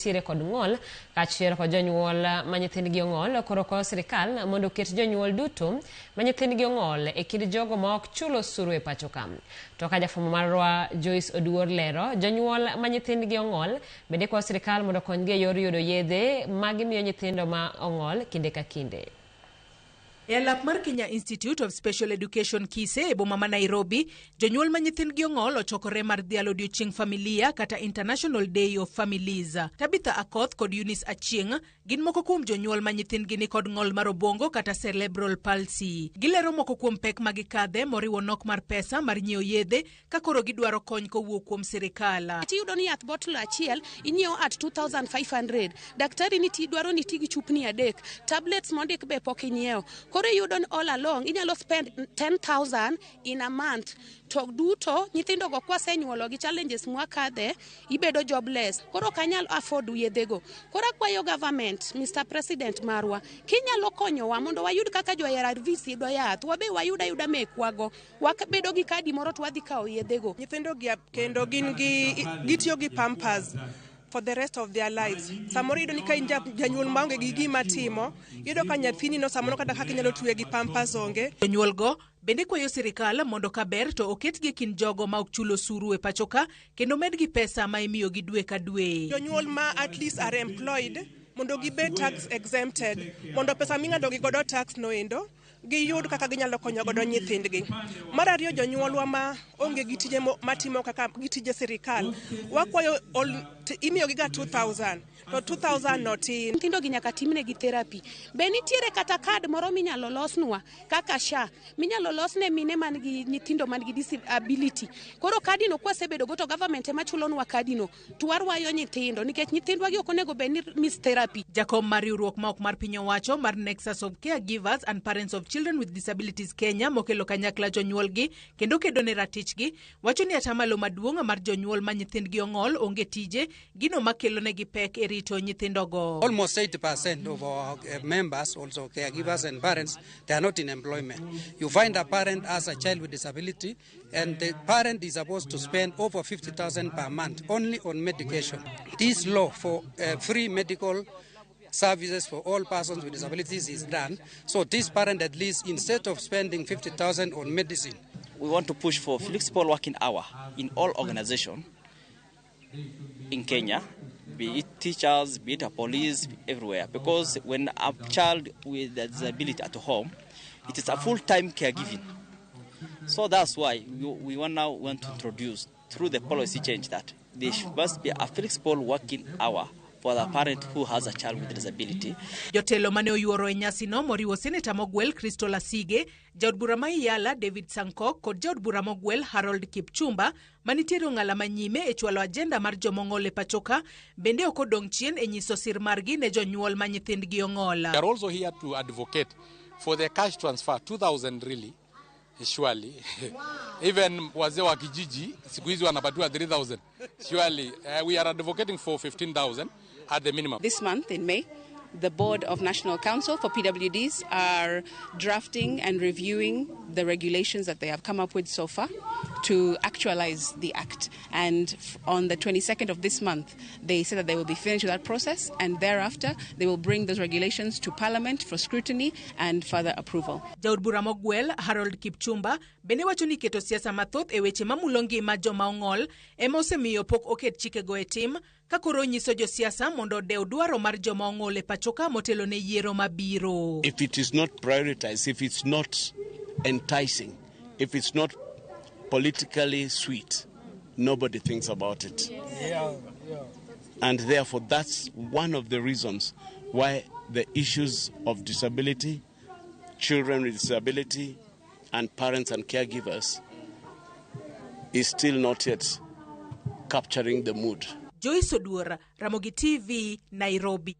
Nitiere kod ng'ol kaachiel kod jonyuol ma nyithindgi ong'ol koro kwayo sirikal mondo oket jonyuol duto ma nyithindgi ong'ol e kind jogo ma ok chul osuru e pacho ka. To ka jafwambo marwa Joyce Oduor lero, jonyuol ma nyithindgi ong'ol bende kwayo sirikal mondo okonygi e yor yudo yedhe ma gimiyo nyithindo ma ong'ol kinde ka kinde. E alap mar Kenya Institute of Special Education KISE e boma ma Nairobi, jonyuol ma nyithindgi ong'ol ochokore mar dhialo odiochieng' familia kata International Day of Families. Tabitha Akoth kod Eunice Achieng' gin moko kuom jonyuol ma nyithindgi ni kod ng'ol mar obwongo kata cerebral palsy. Gilero moko kuom pek ma gikadhe moriwo nok mar pesa mar nyiewo yedhe ka koro gidwaro kony kowuok kuom sirikal. Tiyudo ni yath bottle achiel inyiewo at 2500. Daktari ni ti dwaro ni ti gi chupni adek. Tablets mondik be pok inyiewo. Koro iyudo ni all along inyalo spend 10,000 in a month. To duto nyithindo go kwasenyuolo gi challenges mwakadhe ibedo jobless. Koro ok anyal afford yedhego. Koro akwayo government, Mr. President marwa, kinyalo konyowa mondo wayud kaka jo ARVs yudo yath, wabe wayud ayuda mekwago. Wabedo gi kadi moro to wadhi kawo yedhego. Nyithindo gi kendo gin gi gitiyo gi pampers for the rest of their lives. Samoro iyudo ni ka in janyuol maonge gi gima timo, iyudo ka nyathini no samoro kata kaka inyalo tuye gi pampers onge. Jonyuolgo bende kwayo sirikal mondo kaber to oketgi e kind jogo ma ok chul osuru e pachoka kendo medgi pesa ma imiyogi dwe ka dwe. Jonyuol ma at least are employed mondo gibed tax exempted mondo pesa ming'ado gi godo tax no endo giyud kaka ginyalo konyo godo nyithindgi. Mar ariyo, jonyuolwa ma onge gi tije matimo kaka gi tije sirikal, wakwayo imiyogi ga 2000 to 2000 no tin. Nyithindo gi nyaka timnegi therapy. Be nitiere kata card moro minyalo losnwa kaka SHA minyalo losne mine man gi nyithindo man gi disability. Koro kadi no kwasebedo go to government ema chulonwa kadi no to warwayo nyithindo nikech nyithindwa gi ok onego bed ni miss therapy. Jakom mar riwruok ma ok mar piny owacho mar Nexus of Caregivers and Parents of Children with Disabilities Kenya mokelo kanyakla jonyuolgi kendo kedo ne ratichgi wacho ni atamalo maduong' mar jonyuol ma nyithindgi ong'ol onge tije gino makelonegi pek e rito nyithindogo. Almost 80% of our members, also caregivers and parents, they are not in employment. You find a parent has a child with disability and the parent is supposed to spend over 50,000 per month only on medication. This law for free medical services for all persons with disabilities is done. So this parent, at least, instead of spending 50,000 on medicine. We want to push for flexible working hour in all organizations in Kenya, be it teachers, be it a police, everywhere. Because when a child with a disability at home, it is a full-time caregiving. So that's why we now want to introduce through the policy change that there must be a flexible working hour for the parent who has a child with disability. Jotelo mane oyuoro e nyasino moriwo seneta mogwel Crystal Asige, jaod bura ma Iyala David Sankok kod jaod bura mogwel Harold Kipchumba manitiere ong'ala manyime e chwalo ajenda mar jomong'ol e pachoka bende ok odong' chien e nyiso sir margi ne jonyuol ma nyithindgi ong'ol. We are also here to advocate for the cash transfer 2000 really surely. Even wazee wa kijiji siku hizi wanapatiwa 3000 surely. We are advocating for 15000 at the minimum. This month in May, the Board of National Council for PWDs are drafting and reviewing the regulations that they have come up with so far to actualize the act. And on the 22nd of this month, they said that they will be finished with that process, and thereafter they will bring those regulations to Parliament for scrutiny and further approval. Jaod bura mogwel Harold Kipchumba bende wacho ni keto siasa mathoth e weche mamulo ngima joma ong'ol ema osemiyo pok oket chikego e tim ka koro nyiso josiasa mondo odew dwaro mar joma ong'ol e pachoka motelo ne yiero mabiro. If it is not prioritized, if it's not enticing, if it's not politically sweet, nobody thinks about it. And therefore, that's one of the reasons why the issues of disability, children with disability, and parents and caregivers is still not yet capturing the mood. Joyce Oduor, Ramogi TV, Nairobi.